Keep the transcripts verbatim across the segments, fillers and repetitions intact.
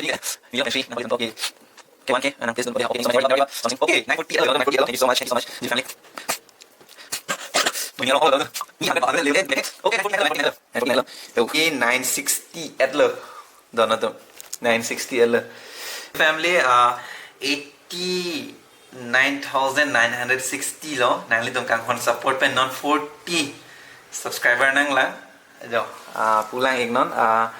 New York entry, nang okay. Okay, one K, and please don't forget, okay, so much, something. Okay, nine forty, hello, nine forty, hello, thank you so much, thank you so much, dear family. Punya lo, hello, hello. Ni ada apa, hello, hello, okay, nine forty, hello, nine forty, hello, nine forty, hello. Okay, nine sixty at lo. Dono to. Nine sixty at lo. Family, uh, eighty nine thousand nine hundred sixty lo. Nanglitum kanghon support pen non forty subscriber nanglang. Jo, ah, pulang ik non, ah,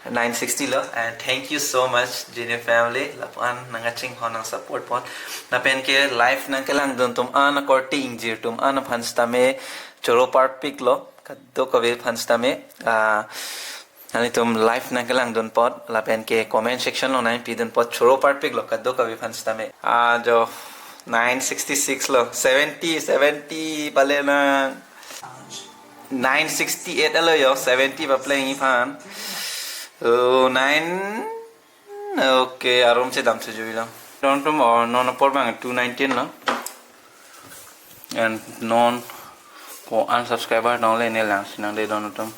nine sixty lo, and thank you so much, Genie family. Lapu-an nangkachinghon nang support pon. Lapen ke live nangkelangdun atum an, akorte ingjir atum an aphan sitame choro parpik lo, kadokave aphan sitame, ah, nanglitum live nangkelangdun apot, lapen ke comment section along nangpidun apot choro parpik lo, kadokave aphan sitame. Ah, jo, Nine sixty-six lo, seventy, seventy pale na. Nine sixty-eight alo yo, seventy papleng iphan. Oh, nine. Okay, arum si damsi jui lo. Don atum, oh, non apor abang two nineteen lo. And non ko-an subscriber nongle ne langsinang de don atum.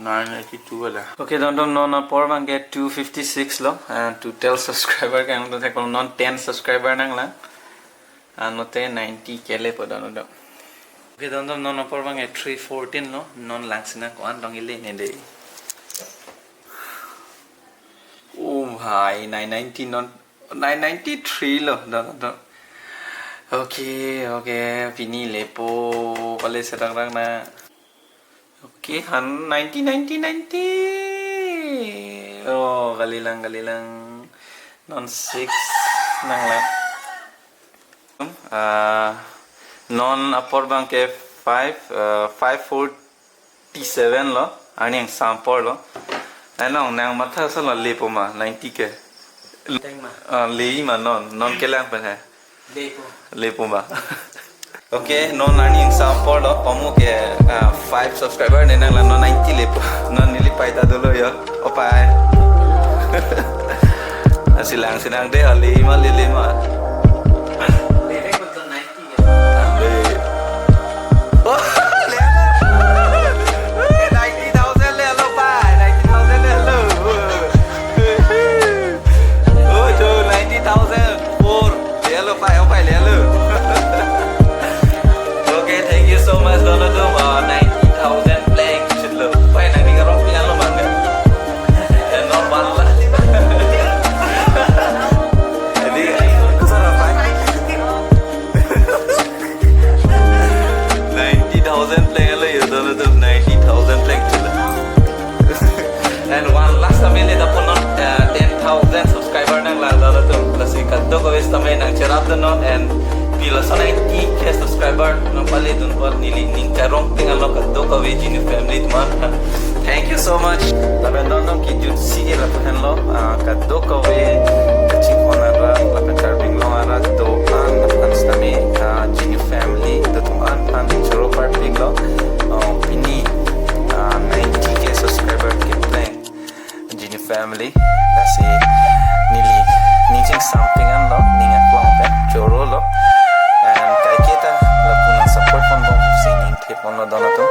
Nine eighty-two ada. Okay, don atum, non apor abang ke two fifty-six lo, and total subscriber ke ang to thek non ten subscriber nanglang. Anote ninety ke lepo don atum. Okay, don atum, non apor abang ke three fourteen lo, non langsinang ko-an dong ili ne de. Oh bhai, nine ninety non, nine ninety-three lo, don atum. Okay, okay, pini lepo, pale serang rang na. Okay, han ninety, ninety, ninety. Oh, kalilang, kalilang. Non six nanglang. Ah, non apor abang ke five, ah, five forty-seven lo, arni ingsam apor lo. Anong nang matha sa lo, lepo ma ninety ke? Teng ma. Ah, le ma non, non kelang pen he. Lepo. Lepo ma. Okay, non arni ingsam apor lo, pamu ke, ah, five subscriber ne nanglang, non ninety lepo. Non neli pai ta dolo yo. Opai. Asi langsinang de, le ma, le, le ma. Direct betul ninety ya. Ambe. Oh, le. Ninety thousand le lo, pai. Ninety thousand le lo. Oh, jo, ninety thousand four. Le lo, pai, oh, pai, le lo. Okay, thank you so much, don atum. Uh, ninety thousand pleng chit lo. Pai, nangning arong pia lo, man. Eh, non one lakh. Jadi, kusara, pai. Ninety thousand pleng lo yo, don atum, ninety thousand pleng chula. And one lakh tame le dapo non, eh, ten thousand subscriber nanglang, don atum. Lasi kadokave tame nangcherap dun non, and pilo so ninety K subscriber nangpale dun apot neli ning karong ting alo kadokave Genu family atum an. Thank you so much. Lapen don atum, kejut si ke lapu henlo, ah, kadokave kachinghon arat, lapen Karbi Anglong arat do-an aphan sitame, ah, Genu family do atum an aphan choro parpik lo. Oh, pini, ah, ninety K subscriber kepleng Genu family. Lasi neli ning ching something an lo, ning aklong pen choro lo. And kaiketa lapu nang support ponbom pusi ning thepon lo, don atum.